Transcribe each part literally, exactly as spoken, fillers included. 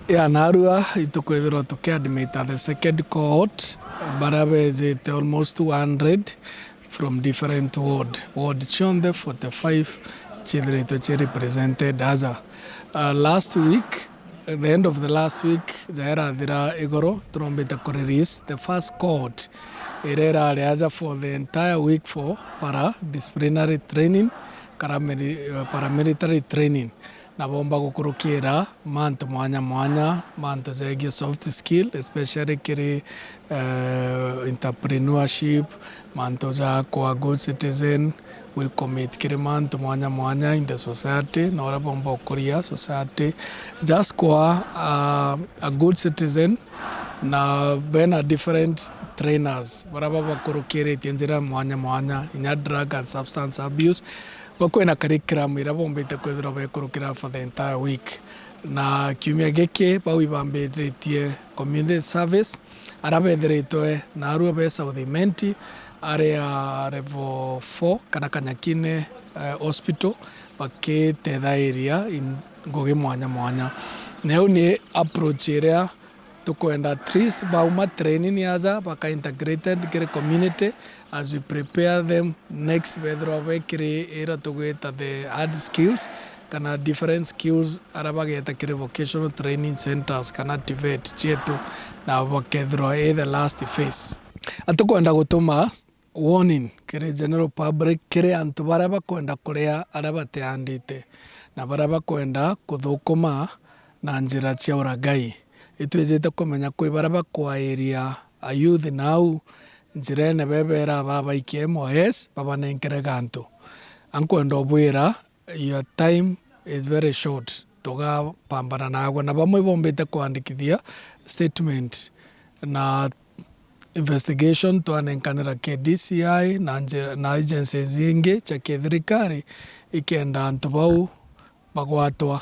Ya, narua itukwithirwa tukiadmit the second cohort, baria bejite almost two hundred from different ward. Ward cionthe forty-five ciithiritwe ci represented aja. Uh, last week, at the end of the last week, ja irathira igoro, turombite ku release the first cohort iria irari aja for the entire week for paradisciplinary training, kana mili-, uh, paramilitary training. Na bomba gukurukira mantu mwanya mwanya, mantu jegie soft skill, especially kiri, eh, entrepreneurship, mantu ja kwa good citizen, gwi commit kiri mantu mwanya mwanya in the society, na uria bomba gukuria society. Just kwa, ah, a good citizen, na bena different trainers, baria babakurukiritie njira mwanya mwanya, inya drug and substance abuse, Ba kwina curriculum iria bombite kwithirwa bekurukira for the entire week. Na kiumia giki, bau ibambiritie community service, aria bethiritwe naarua be South Imenti, aria level four kana Kanyakine, eh, hospital, bakitethairia in-, ngugi mwanya mwanya. Na iu ni approach iria tukwenda at least bauma training aja baka integrated kiri community as we prepare them next, bethirwa be kiri ira tugwita the hard skills kana different skills, ara bageta kiri vocational training centers kana TVET cietu, na bakethirwa i the last phase. Atukwenda gutuma warning kiri general public, kiri antu baria bakwenda kuria aria bateandite, na baria bakwenda kuthukuma na njira cia uragai. Itwijite kumenya kwi baria bakwairia a youth nau njirene, bebera babaikie M Y S, babanenkere gantu. Ankwenda ubwira, your time is very short. Tugapambana nagwe. Na bamwe bombite kwandikithia statement na investigation twanenkanira K D C I na nje-, na agencies ingi cia kithirikari ikenda antu bau bagwatwa.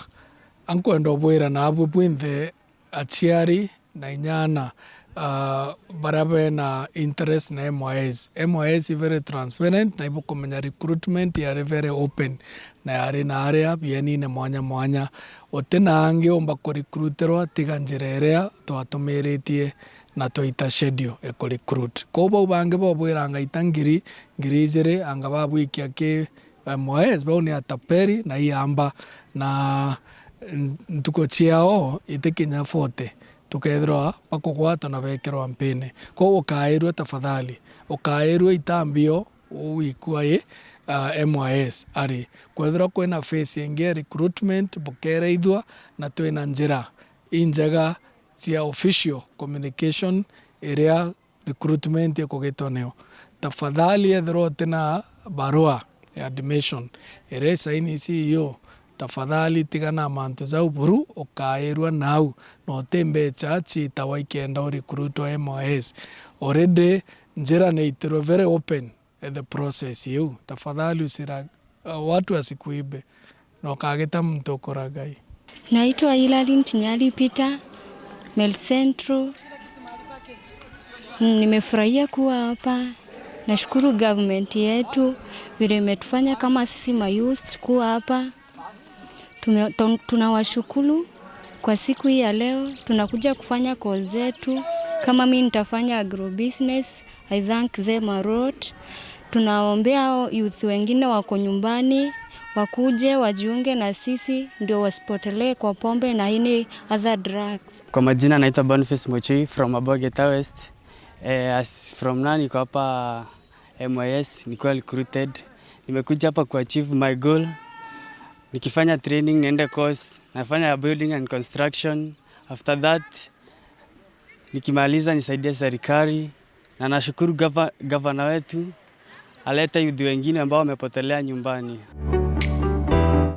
Ankwenda ubwira nabwe bwinthe aciari na inya ana, ah, baria bena interest na M Y S. M Y S i very transparent na ibukumenya recruitment yari very open na yari na aria bienine mwanya mwanya. Uti na angi umba kurecruiterwa tiga njira iria twatumiritie na twaita schedule ya kurecruit. Kwou bau bangi bobwiranga ita ngiri, ngiri ijiri, anga babwikia ki M Y S, bau ni ataperi na iamba, na n-, ntuku ciao itikinya forty, tukethirwa bakugwatwa na bekirwa mpini. Kwou ukairua tafadhali, ukairua itambio wikua i, ah, M Y S ari. Kwethirwa kwina phase ingi ya recruitment, bukereithua, na twina njira injega cia official communication iria recruitment ikugitwa nio. Tafadhali, ethirwa utina barua ya admission iria isaini C E O, tafadhali tigana na mantu jau buru, ukairua nau, na uti mbecha ciitagwa ikenda urecruitwa M Y S. Already njira niitirwe very open at the process iu. Tafadhali usira-, uh, watu wasikuibe, na ukagita muntu ukuragai. Naitwa Hilary Ntinyari Peter, Mel Central. Nimefurahia kuwa hapa. Nashukuru government yetu vile imetufanya kama sisi mayouth kuwa hapa. Tume-, tun-, tunawashukuru kwa siku hii ya leo. Tunakuja kufanya course zetu. Kama mi nitafanya agrobusiness, I thank them a lot. Tunaombea hao youth wengine wako nyumbani, wakuje wajiunge na sisi, ndio wasipotelee kwa pombe na any other drugs. Kwa majina naitwa Boniface Mochui from Abogeta West. Eh, as from now niko hapa M Y S, nikuwa recruited. Nimekuja hapa kuachieve my goal. Nikifanya training, niende course, nafanya building and construction. After that, nikimaliza nisaidie serikali. Na nashukuru gava-, gavana wetu, alete youth wengine ambao wamepotelea nyumbani.